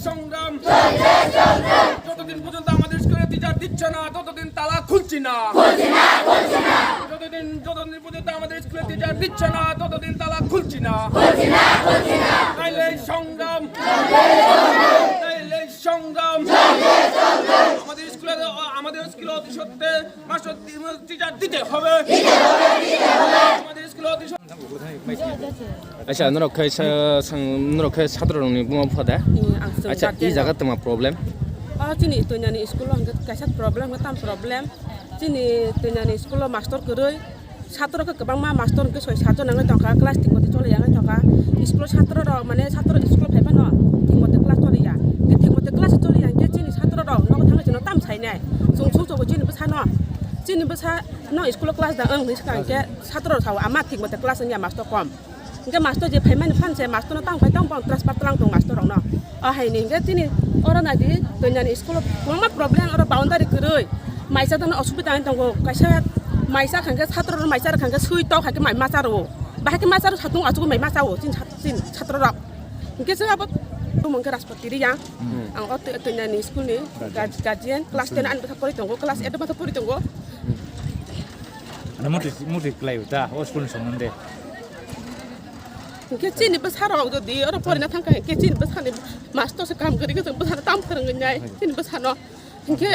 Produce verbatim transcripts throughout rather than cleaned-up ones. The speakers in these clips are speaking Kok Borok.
সংগ্রাম। যতদিন পর্যন্ত আমাদের স্কুলে টিচার দিচ্ছে না, ততদিন তালা খুলছি না। যতদিন যতদিন পর্যন্ত আমাদের স্কুলে টিচার দিচ্ছে না, ততদিন তালা খুলছি না। নাইলে সংগ্রাম। নাইলে সংগ্রাম। আমাদের স্কুলে, আমাদের স্কুলে অতি সত্ত্বে মাস্টার টিচার দিতে হবে। আমাদের স্কুলে অতি সত্ত্বে Acha, norok khe sa-, sang, norok khe satro rokni buma bupha da? Ang chwng Acha, guardian i jaga rok. Tama problem? O chini Tuinani school o hwnkhe kaisa problem, tam problem. Chini Tuinani school o master kwrwi, satro khe kwbangma, master hwnkhe soi sat jon wngwi tongkha, class thik mothe choli ya wngwi tongkha. School o satro rok, mane satro school o phai phano thik mothe class choli ya. Hwnkhe thik mothe class choli ya hwnkhe chini satro rok nogo thangwi chwngno tam sainai. Chwng suk chobo chini bwsano. Chini bwsa no school o class da wng hwnwi swkang hwnkhe satro rok sao ama thik mothe class wngya, master kom. Hingke master je phaimani phan se master no tang phai tang bang transfer tlang tong master rok no. O hai ni hingke chini oro nai di Tuinani school o kwbangma problem, oro boundary kwrwi. Maisa dano osubida wng tongo, kaisa maisa khangke satro rok maisa rok khangke sui tok hai khe mai masa rwo. Bahai khe masa rok satung achugwi mai masa o chin sat-, chin satro rok. Hingke se abo tumung khe Raspati Riya. Hmm. Ang o Tui-, Tuinani school ni guardian, class ten ani bwsa pori tongo, class eight bwsa pori tongo. Ano muti, muti klai uta, o school ni somonde. Hingke chini bwsarok jodi oro porina thangkha, hingke chini bwsani master se kaham kwrwi khe chwng bwsano tam phwrwngwi nai, chini bwsano. Hingke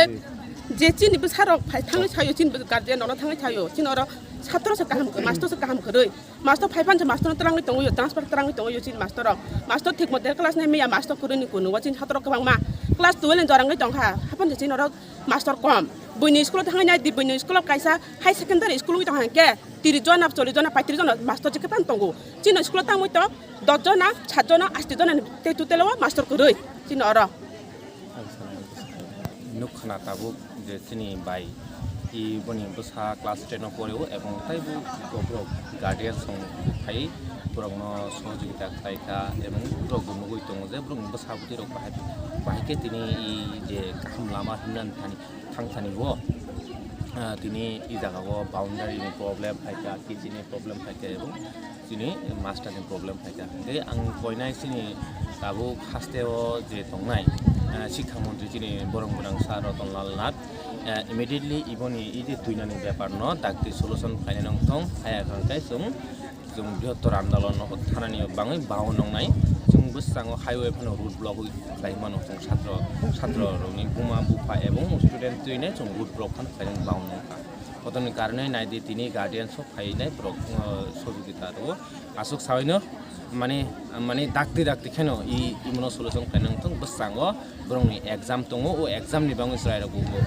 je chini bwsarok phai thangwi sayo, chini bwsa guardian rokno thangwi sayo, chini oro satro se kaham, master se kaham kwrwi. Master phai phan se master no twrangwi tongwi, transfer twrangwi tongwi chini master rok. Master thik mote class nai maya, master kwrwi ni kunu o chini satro kwbangma class twelve ni jorangwi tongkha, haphang se chini oro master kom. Buini school o thangwi nai di, buini school o kaisa high secondary school wngwi tongkha hingke. Tris jona, chollish jona, paitris jona master je khe phano tongo. Chini school o tangwi to dos jona, sat jona, asti jona ni tei total o master kwrwi chini oro. Nuk khna tabuk je chini bai i boni bwsa class ten o pori o, ebong tei bo borok guardian song phai borok no sohojogita khlai kha, ebong borok bo nugwi tongo je borok ni bwsa bwtwi rok bahai, bahai khe tini i je kaham lama himnani thani thang thani o, ah, tini i jaga o boundary ni problem phai kha, kitchen ni problem phai kha, ebong chini master ni problem phai kha. Hingke ang koinai chini tabuk haste o je tongnai, ah, sikha montri chini borong gwnang sir Ratan Lal Nath, ah, immediately iboni i je Tuinani bepar no dakti solution khainai nong thong, haya kha hingke chwng Chwng brihottor andolon no thanani bagwi bao nongnai. Chwng bwskango highway phano road block wi khlai mano chwng satro, satro rokni buma bupha ebong student twinai chwng road block phano khlai bao nongkha. Kotorni karonwi naidi tini guardian sok phainai borok, uh, sohojogita rwo. Aswk sawi no mani, mani dakti dakti kheno i, imono solution khlai nang thung bwskango. Borokni exam tongo, o exam ni bagwi chwrairok bo,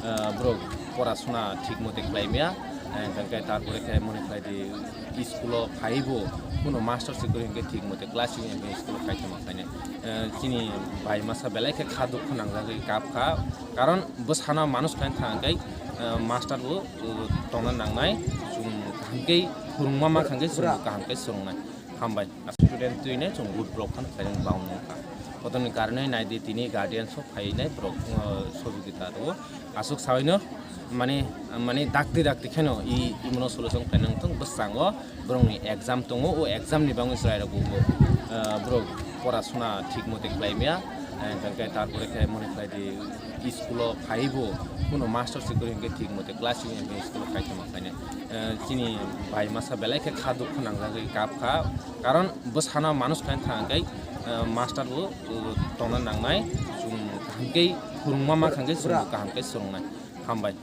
ah, borok porasona thik mote khlai maya, ah, hwnkhe tarpore khe mone khlai di school o phai bo kuno master se kwrwi hwnkhe thik mote class wngya hwnkhe school o kaithoma khlainai. Ah, chini bai masa belai khe kha dukhu nangjagwi kap kha, karon bwsano manus khlaina thang khe, ah, master bo, uh, tongna nangnai, chwng kaham khe phwrwngma mankha hwnkhe chwng kaham khe swrwngnai. Hambai. Student twinai chwng road block phano khlainani bao nongkha. Kotorni karonwi naidi tini guardian sok phainai borok, uh, sohojogita rwo. Aswk sawi no mani, mani dakti dakti kheno i, imono solution khlainani thung bwskango borokni exam tongo, o exam ni bagwi chwrairok bo, uh, borok porasona thik mote khlai maya, uh, hwnkhe tarpore khe mone khlai di school o phai bo kuno master se kwrwi hwnkhe thik mote class wngya hwnkhe school o kaithoma khlainai. Eh, chini bai masa belai khe kha dukhu nangjagwi kap kha, karon bwsano manus khlaina thang khe, eh, master bo, eh, tongna nangnai, chwng kaham khe phwrwngma mankha hwnkhe chwng bo kaham khe swrwngnai. Hambai.